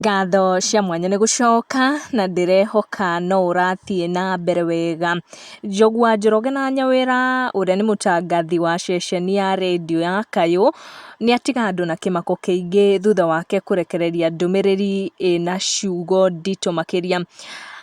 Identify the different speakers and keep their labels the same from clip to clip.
Speaker 1: Ngatho cia mwanya nĩ gũcoka na ndĩrehoka no ũrathiĩ na mbere wega. Njogu wa Njoroge na Nyawĩra ũrĩa nĩ mũtangathi wa ceceni ya rendio ya Kayũ nĩ atiga andũ na kĩmako kĩingĩ thutha wake kũrekereria ndũmĩrĩri ĩna ciugo nditũ makĩria.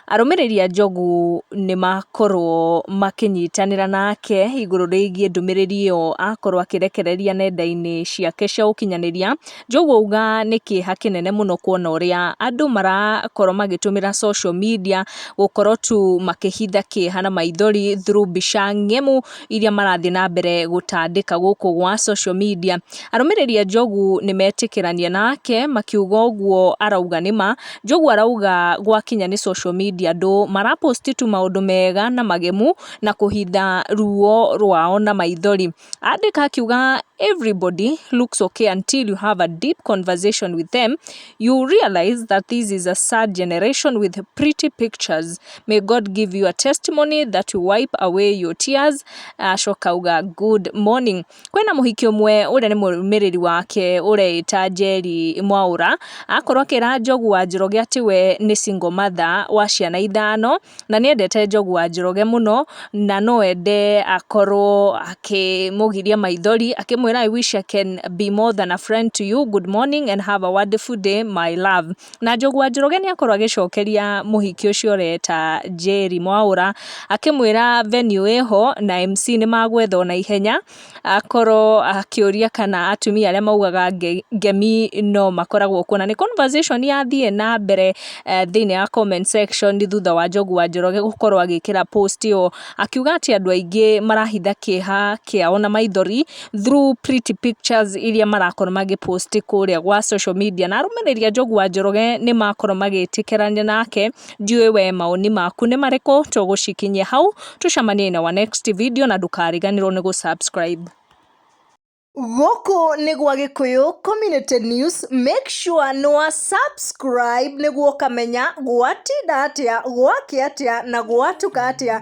Speaker 1: Arũmĩrĩri a Njogu nĩ makorwo makĩnyitanĩra nake igũrũ rĩgiĩ ndũmĩrĩri ĩyo akorwo akĩrekereria nenda-inĩ ciake cia ũkinyanĩria. Njogu auga nĩ kĩeha kĩnene mũno kuona ũrĩa andũ marakorwo magĩtũmĩra social media gũkorwo tu makĩhitha kĩeha na maithori through mbica ng'emu iria marathiĩ na mbere gũtandĩka gũkũ gwa social media. Arũmĩrĩri a Njogu nĩ metĩkĩrania nake makiuga ũguo arauga nĩma. Njogu arauga gwakinya nĩ social media andũ maraposti tu maũndũ mega na magemu na kũhitha ruo rwao na maithori. Andĩka akiuga, "Everybody looks okay until you have a deep conversation with them. You realize that this is a sad generation with pretty pictures. May God give you a testimony that will wipe away your tears." Acoka auga, "Good morning." Kwĩna mũhiki ũmwe ũrĩa nĩ mũrũmĩrĩri wake ũreĩta Njeri Mwaũra, akorwo akĩra Njogu wa Njoroge atĩ we nĩ single mother wa ciana ithano na nĩendete Njogu wa Njoroge mũno na no ende akorwo akĩmũgiria maithori, akĩmwĩra, "I wish I can be more than a friend to you. Good morning and have a wonderful day, my love." Na Njogu wa Njoroge nĩ akorwo agĩcokeria mũhiki ũcio ũreta Njeri Mwaũra, akĩmwĩra venue ĩho na MC nĩ magwethwo na ihenya. Akorwo akĩũria kana atumia arĩa maugaga ngemi no makoragwo kuo, na nĩ conversation yathiĩ na mbere thĩinĩ wa comment section thutha wa Njogu wa Njoroge gũkorwo agĩkĩra post ĩyo, akiuga atĩ andũ aingĩ marahitha kĩeha kĩao na maithori through pretty pictures iria marakorwo magĩpost kũrĩa gwa social media. Na arũmĩrĩri a Njogu wa Njoroge nĩ makorwo magĩtĩkĩrania nake. Ndiũĩ we maoni maku nĩ marĩkũ. Tũgũcikinyia hau, tũcemanie na wa next video na ndũkariganĩrwo nĩ gũ-subscribe.
Speaker 2: Gũkũ nĩ gwa Gĩkũyũ Community News. Make sure nĩ wa subscribe nĩguo ũkamenya gwatinda atĩa, gwakĩa atĩa na gwatuka atĩa.